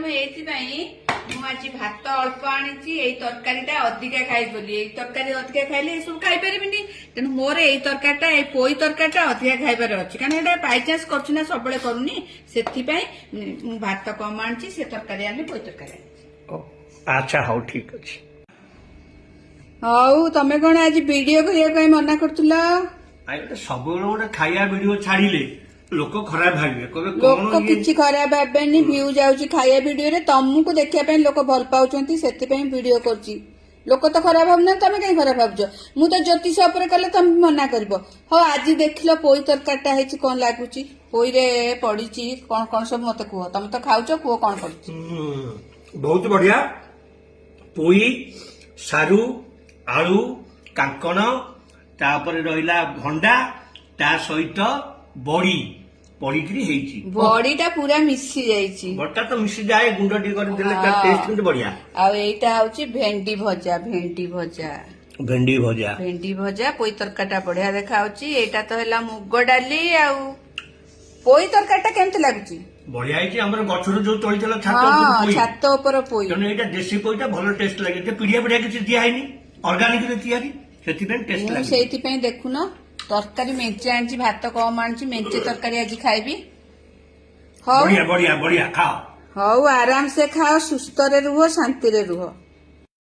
ମୁଁ ଏଇଥିପାଇଁ, ମୁଁ ଆଜି ଭାତ ଅଳ୍ପ ଆଣିଛି, ଏଇ ତରକାରୀଟା ଅଧିକା ଖାଇବି ବୋଲି। ଏଇ ତରକାରୀ ଅଧିକା ଖାଇଲେ ଏସବୁ ଖାଇପାରିବିନି। ତେଣୁ ମୋର ଏଇ ତରକାରୀଟା, ଏଇ ପୋଇ ତରକାରୀଟା ଅଧିକା ଖାଇବାର ଅଛି, କାରଣ ଏଇଟା ବାଇଚାନ୍ସ କରୁଛି ନା, ସବୁବେଳେ କରୁନି। ସେଥିପାଇଁ ମୁଁ ଭାତ କମ ଆଣିଛି, ସେ ତରକାରୀ ଆଣିଲି, ପୋଇ ତରକାରୀ ଆଣିଛି। ଓ, ଆଚ୍ଛା, ହଉ, ଠିକ ଅଛି। ହଉ, ତମେ କଣ ଆଜି ଭିଡିଓ କରିବା ପାଇଁ ମନା କରୁଥିଲ? ଆରେ, ଗୋଟେ ସବୁବେଳେ ଗୋଟେ ଖାଇବା ଭିଡିଓ ଛାଡିଲେ ଲୋକ ଖରାପ ଭାବିବେ, କହିବେ କଣ ଲୋକ ଇଏ? କିଛି ଖରାପ ଭାବେନି। ଭିଉ ଯାଉଛି ଖାଇବା ଭିଡିଓରେ। ତମକୁ ଦେଖିବା ପାଇଁ ଲୋକ ଭଲ ପାଉଛନ୍ତି, ସେଥିପାଇଁ ଭିଡିଓ କରୁଛି। ଲୋକ ତ ଖରାପ ଭାବୁନାହାନ୍ତି, ତମେ କାହିଁ ଖରାପ ଭାବୁଛ? ମୁଁ ତ ଜ୍ୟୋତିଷ ଉପରେ କଲେ ତମେ ମନା କରିବ। ହଉ, ଆଜି ଦେଖିଲ ପୋଇ ତରକାରୀଟା ହେଇଛି, କଣ ଲାଗୁଛି? ପୋଇରେ ପଡିଛି କଣ କଣ ସବୁ ମତେ କୁହ। ତମେ ତ ଖାଉଛ, କୁହ କଣ ପଡିଛି। ବହୁତ ବଢିଆ। ପୋଇ, ସାରୁ, ଆଳୁ, କାଙ୍କଣ, ତାପରେ ରହିଲା ଭଣ୍ଡା, ତା ସହିତ ବଡି ପଡିକିରି ହେଇଛି। ବଡିଟା ପୁରା ମିଶି ଯାଇଛି। ବଟା ତ ମିଶିଯାଏ, ଗୁଣ୍ଡ ଟିକେ କରିଦେଲେ ତା ଟେଷ୍ଟ କିନ୍ତୁ ବଢିଆ। ଆଉ ଏଇଟା ହଉଛି ଭେଣ୍ଡି ଭଜା, ଭେଣ୍ଡି ଭଜା। ଭେଣ୍ଡି ଭଜା। ଭେଣ୍ଡି ଭଜା, ପୋଇ ତରକାରୀଟା ବଢିଆ ଦେଖା ହଉଛି। ଏଇଟା ତ ହେଲା ମୁଗ ଡାଲି। ଆଉ ପୋଇ ତରକାରୀଟା କେମିତି ଲାଗୁଛି? ବଢିଆ ହେଇଛି। ଆମର ଗଛରୁ ଯୋଉ ତୋଳିଥିଲା, ଛାତ ଉପରୁ ପୋଇ। ଛାତ ଉପର ପୋଇ। ତେଣୁ ଏଇଟା ଦେଶୀ ପୋଇଟା, ଭଲ ଟେଷ୍ଟ ଲାଗେ। ଏତେ ପିଢିଆ ପିଢିଆ କିଛି ଦିଆ ହେଇନି, ଅର୍ଗାନିକରେ ତିଆରି, ସେଥିପାଇଁ ଟେଷ୍ଟ ମୁଁ ଲାଗେ। ସେଇଥିପାଇଁ ଦେଖୁନ ତରକାରୀ ମେଞ୍ଚେ ଆଣିଛି, ଭାତ କମ ଆଣିଛି, ମେଞ୍ଚେ ତରକାରୀ ଆଜି ଖାଇବି। ହଉ। ବଢିଆ, ବଢିଆ, ବଢିଆ, ଖାଅ। ହଉ, ଆରାମସେ ଖାଅ, ସୁସ୍ଥରେ ରୁହ, ଶାନ୍ତିରେ ରୁହ।